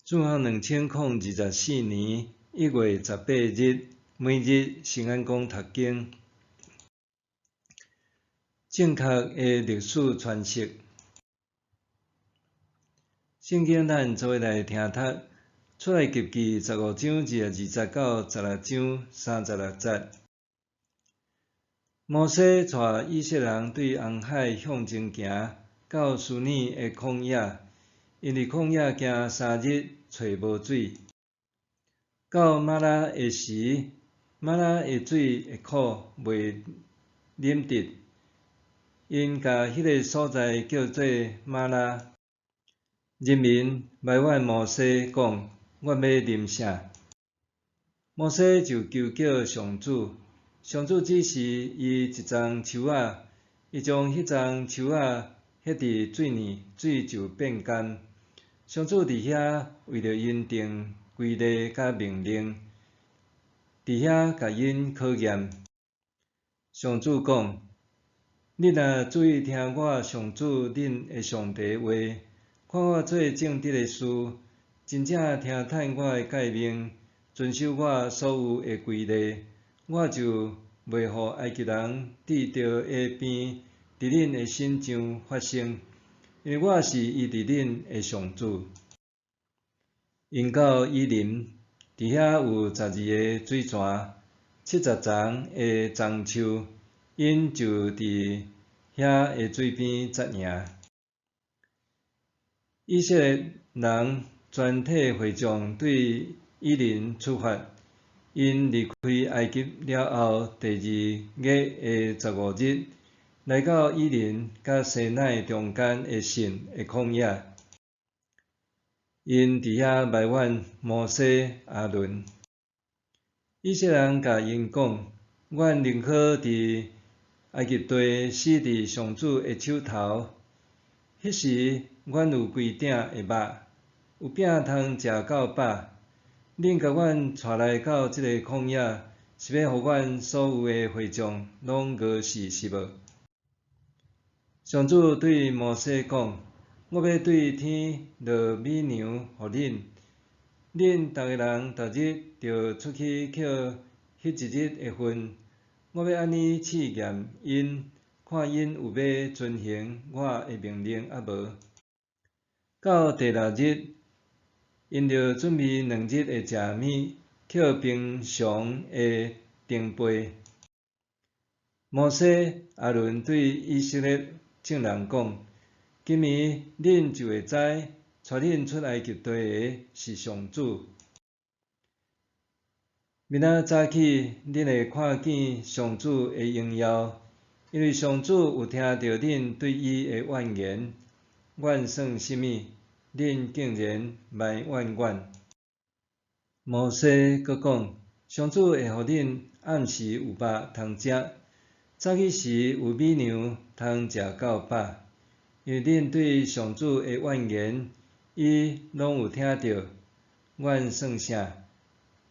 主後2024年1月18日，每日新安講讀經。正確的歷史詮釋。聖經咱做伙來聽讀出埃及記15章22節到16章36節。摩西帶以色列人對紅海向前行，到示尼的曠野。𪜶佇曠野行3日，揣無水。到瑪拉的時，瑪拉的水會苦，袂啉得。𪜶共彼个所在叫做瑪拉。人民埋怨摩西講：阮欲啉啥？摩西就求叫上主，上主指示伊一叢樹仔，伊將彼叢樹仔彼佇水裡，水就變甘。上主佇遐為著𪜶定規例佮命令，佇遐共𪜶考驗。上主講：恁若注意聽我上主恁的上帝話，看我做正直的事，真正聽趁我的誡命，遵守我所有的規例，我就袂予埃及人治著的病佇恁的身上發生，因為我是醫治恁的上主。𪜶到以琳，佇遐有12个水泉，70叢的棕樹，𪜶就佇遐的水邊紮營。以色列人全體會眾對以琳出發，𪜶離開埃及了後，第二月的15日，來到以琳佮西奈中間的汛的曠野。𪜶佇遐埋怨摩西、亞倫。以色列人共𪜶講：阮寧可佇埃及地死佇上主的手頭。彼時，阮有規鼎的肉，有餅通食到飽。恁共阮帶來到這个曠野，是欲予阮所有的會眾攏餓死是無？上主對摩西講：我欲對天落米糧予恁，恁逐个人逐日著出去抾彼一日的份。我欲按呢試驗𪜶，看𪜶有欲遵行我的命令抑無。到第六日，𪜶著準備2日的食物，抾平常的重倍。摩西、亞倫對以色列眾人講：今暝恁就會知，帶恁出埃及地的是上主。明仔早起，恁會看見上主的榮耀，因為上主有聽著恁對伊的怨言。阮算啥物？恁竟然埋怨阮？摩西閣講：上主會予恁暗時有肉通食，早起時有米糧通食到飽。因為恁對上主的怨言，伊攏有聽著。阮算啥？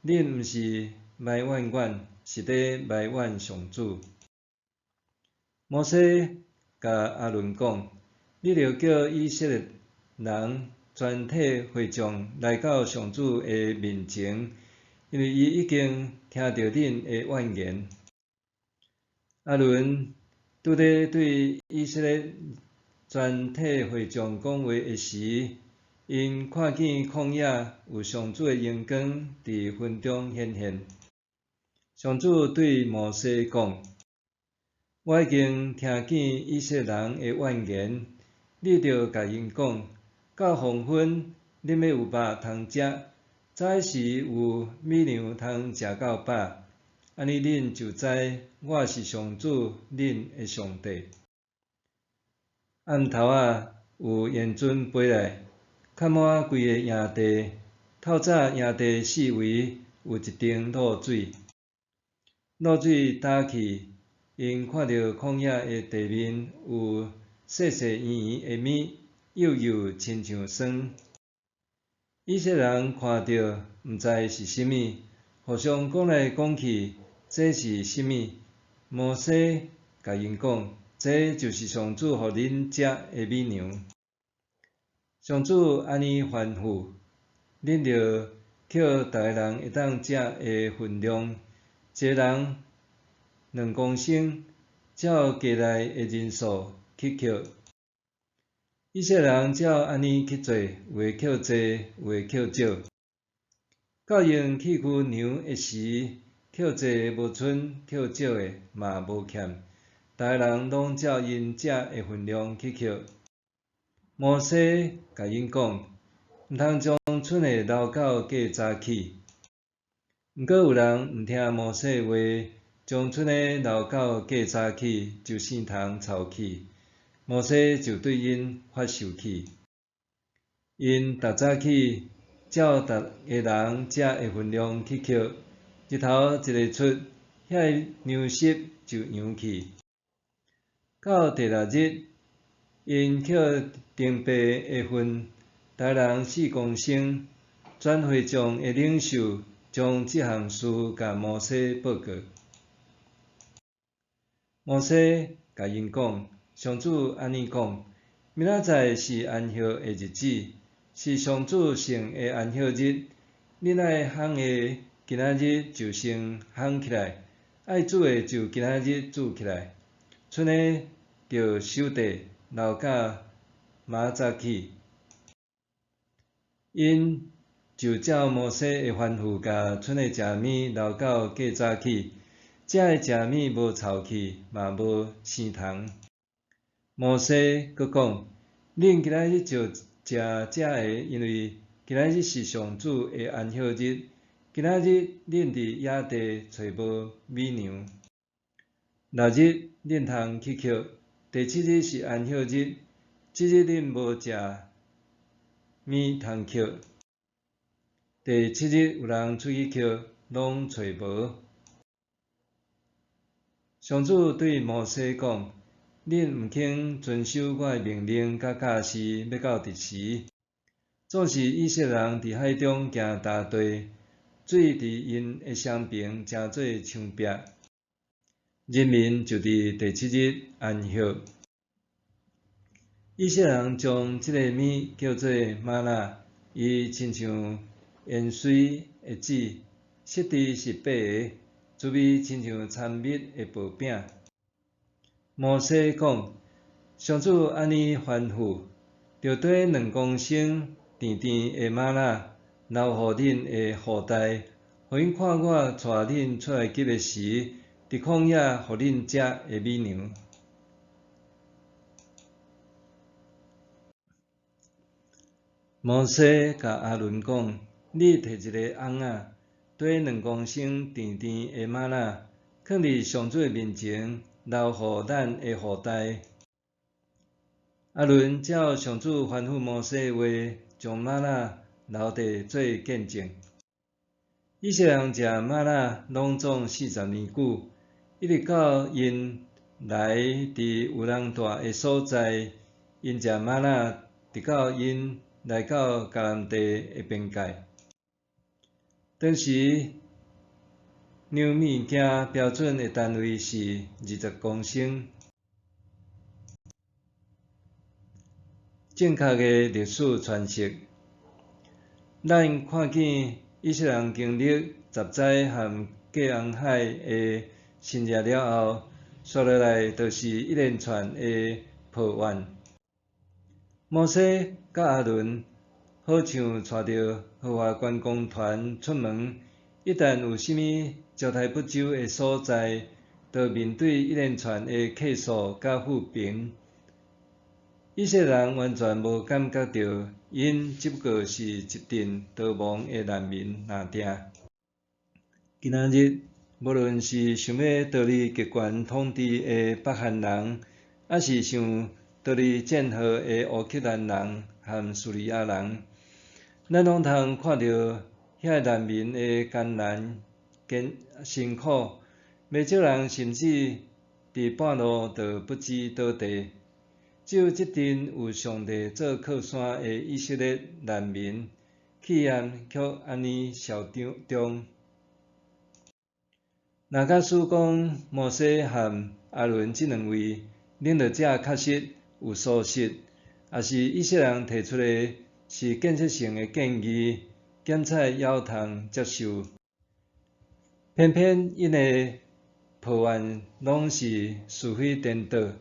恁毋是埋怨阮，是咧埋怨上主。摩西共亞倫講：你著叫以色列人全體會眾來到上主的面前，因為伊已經聽著恁的怨言。亞倫拄咧對以色列全體會眾講話的時，𪜶看見曠野有上主的榮光佇雲中顯現。上主對摩西講：我已經聽見以色列人的怨言，你著共𪜶講：到黃昏，恁欲有肉通食；早起時有米糧通食到飽。按呢恁就知我是上主恁的上帝。暗頭仔有煙鱒飛來，蓋滿規个營地。透早營地四圍有一層露水，露水焦去，𪜶看著曠野的地面有細細圓圓的物，幼幼親像霜。以色列人看著，毋知是啥物，互相講來講去，這是啥物？摩西共𪜶講：這就是上主予恁食的米糧。上主按呢吩咐，恁著抾逐个人會當食的份量，一个人兩公升，照家內的人數去抾。以色列人照按呢去做，有的抾濟，有的抾少。到用器具量的時，抾濟的無賰，抾少的嘛無欠，逐个人攏照𪜶食的份量去抾。摩西共𪜶講，毋通將賰的留到過早起。毋過有人毋聽摩西話，將賰的留到過早起，就生蟲臭去。摩西就對𪜶發受氣。𪜶逐早起，照逐个人食的份量去抾，日頭一个出，遐个糧食就揚去。到第六日，𪜶抾重白的份，逐个人四公升。全會眾的領袖將這項事共摩西報告。摩西共𪜶講：上主按呢講，明仔載是安息的日子，是上主聖的安息日。恁愛烘的，今仔日就先烘起來；愛煮的就今仔日煮起來。賰的著守綴，留到明早起。𪜶就照摩西的吩咐，共賰的食物留到過早起。這个食物無臭去，嘛無生蟲。摩西閣講：恁今仔日就食這个，因為今仔日是上主的安息日。今仔日恁佇野地揣無米糧。六日恁通去抾，第七日是安息日，這日恁無食物通抾。第七日有人出去抾，攏揣無。上主對摩西講：恁毋肯遵守我的命令佮教示，欲到佇時？總是以色列人佇海中行踏地，水佇𪜶的雙爿成做牆壁。人民就佇第七日安息。以色列人將這个物叫做瑪納，伊親像鹽水的籽，質地是白的，滋味親像蠶蜜的薄餅。摩西講：上主按呢吩咐，著綴兩公升甜甜的瑪納，留予恁的後代，予𪜶看我帶恁出埃及的時，佇曠野予恁食的米糧。摩西共亞倫講：你提一个甕仔，綴兩公升甜甜的瑪納，囥佇上主的面前，留予咱的後代。亞倫照上主吩咐摩西的話，將瑪納留佇做見證。以色列人食瑪納攏總40年久，一直到𪜶來佇有人蹛的所在，𪜶食瑪納，直到𪜶來到迦南地的邊界。當時量物件標準的單位是20公升。正確的歷史詮釋，咱看見以色列人經歷十災和過紅海的神蹟了後，紲落來就是一連串的抱怨。摩西佮亞倫好像帶著豪華觀光團出門，一旦有啥物招待不周的所在，就面對一連串的客訴佮負評。以色列人完全無感覺著，𪜶只不過是一陣逃亡的難民爾定。今仔日，無論是想欲逃離極權統治的北韓人，抑是想逃離戰禍的烏克蘭人和敘利亞人，咱攏通看著遐難民的艱難、艱辛苦，袂少人甚至佇半路就不知倒地。只有這陣有上帝做靠山的以色列難民，氣焰卻按呢囂張。若假使講摩西和亞倫這兩位領導者確實有疏失，抑是以色列人提出的是建設性的建議，檢採猶通接受。偏偏𪜶的抱怨攏是是非顛倒。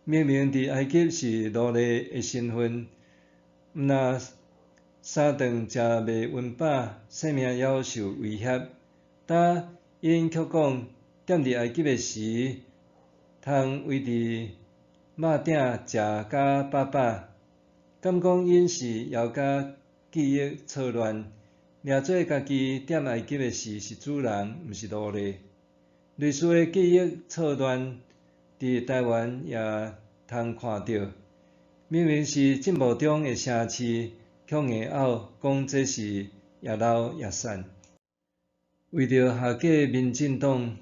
明明佇埃及是奴隸的身份，毋若三頓食袂溫飽，性命猶受威脅。但𪜶卻講，踮佇埃及的時，通圍佇肉鼎食甲飽飽。敢講𪜶是猶較記憶錯亂，掠做家己踮埃及的時是主人，毋是奴隸。類似的記憶錯亂，佇台灣也通看著。明明是進步中的城市，卻硬拗講這是耶老耶散。為著下屆民進黨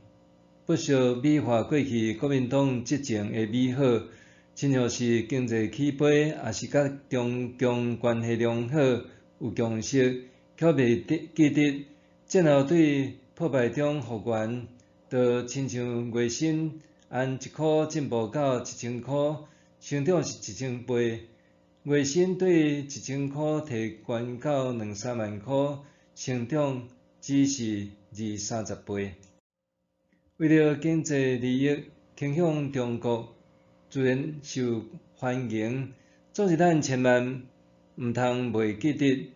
不惜美化過去國民黨執政的美好，親像是經濟起飛，抑是佮中共關係良好有共識，卻袂記得戰後對破敗中復原，就親像月薪按一箍進步到1000箍，成長是1000倍；月薪對1000箍提懸到兩三萬箍，成長只是二三十倍。為著經濟利益傾向中國，自然受歡迎。總是咱千萬毋通袂記得，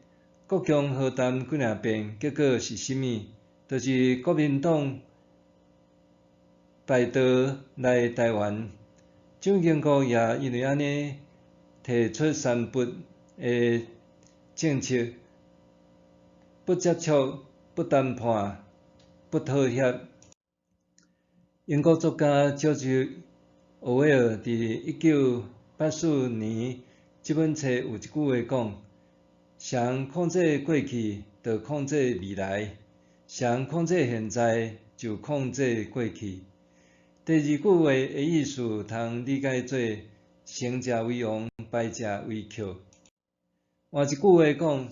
國共和談幾若遍，結果是啥物？就是國民黨敗逃來台灣。蔣經國也因為按呢提出三不的政策：不接觸、不談判、不妥協。英國作家喬治·奧威爾佇1984年這本冊有一句話講：誰控制過去，就控制未來；誰控制現在，就控制過去。第二句話的意思，通理解做成者為王，敗者為寇。換一句話講，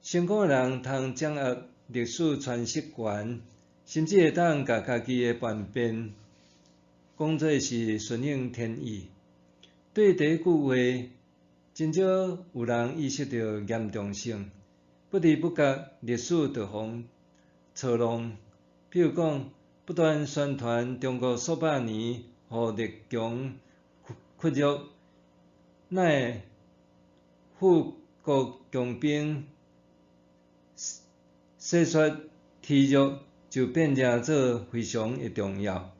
成功的人通掌握歷史詮釋權，甚至會當共家己的叛變講做是順應天意。對第一句話，真少有人意識著嚴重性，不知不覺歷史就予操弄。比如講，不斷宣傳中國數百年予列強屈辱，哪會富國強兵、洗雪恥辱就變成做非常的重要，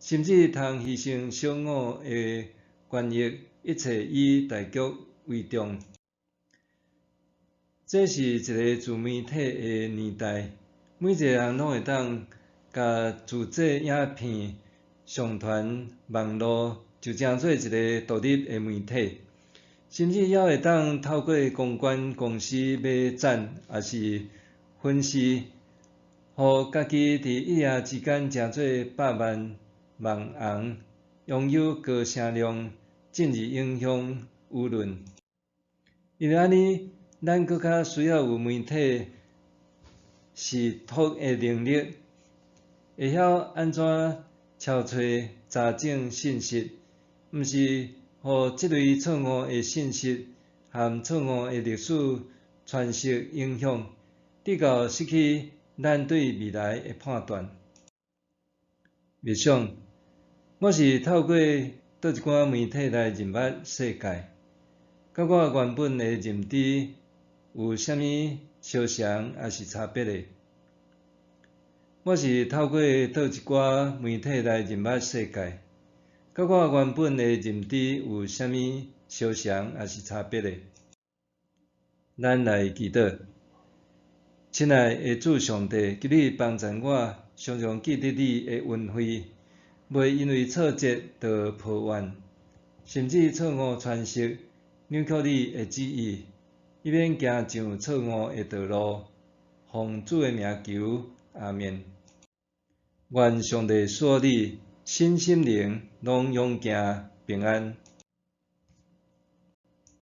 甚至通犧牲小我的權益，一切以大局為重。這是一个自媒體的年代，每一个人攏會當共自製影片上傳網路，就成做一个獨立的媒體，甚至猶會當透過公關公司買讚，抑是粉絲，予家己佇一夜之間成做百萬網紅，擁有高聲量，進而影響輿論。因為按呢，咱閣較需要有媒體識讀的能力，會曉按怎搜揣查證信息，毋是予這類錯誤的信息和錯誤的歷史詮釋影響，直到失去咱對未來的判斷。默想，我是透過佗一寡媒體來認捌世界，佮我原本的認知有啥物相像，抑是差別的？我是透過佗一寡媒體來認捌世界，佮我原本的認知有啥物相像，抑是差別的？咱來祈禱。親愛的主上帝，求你幫助我，常常記得你的恩惠，袂因為挫折就抱怨，甚至錯誤詮釋、扭曲你的旨意，以免行上錯誤的道路。奉主的名求，阿們。願上帝賜予你身心靈攏勇健平安。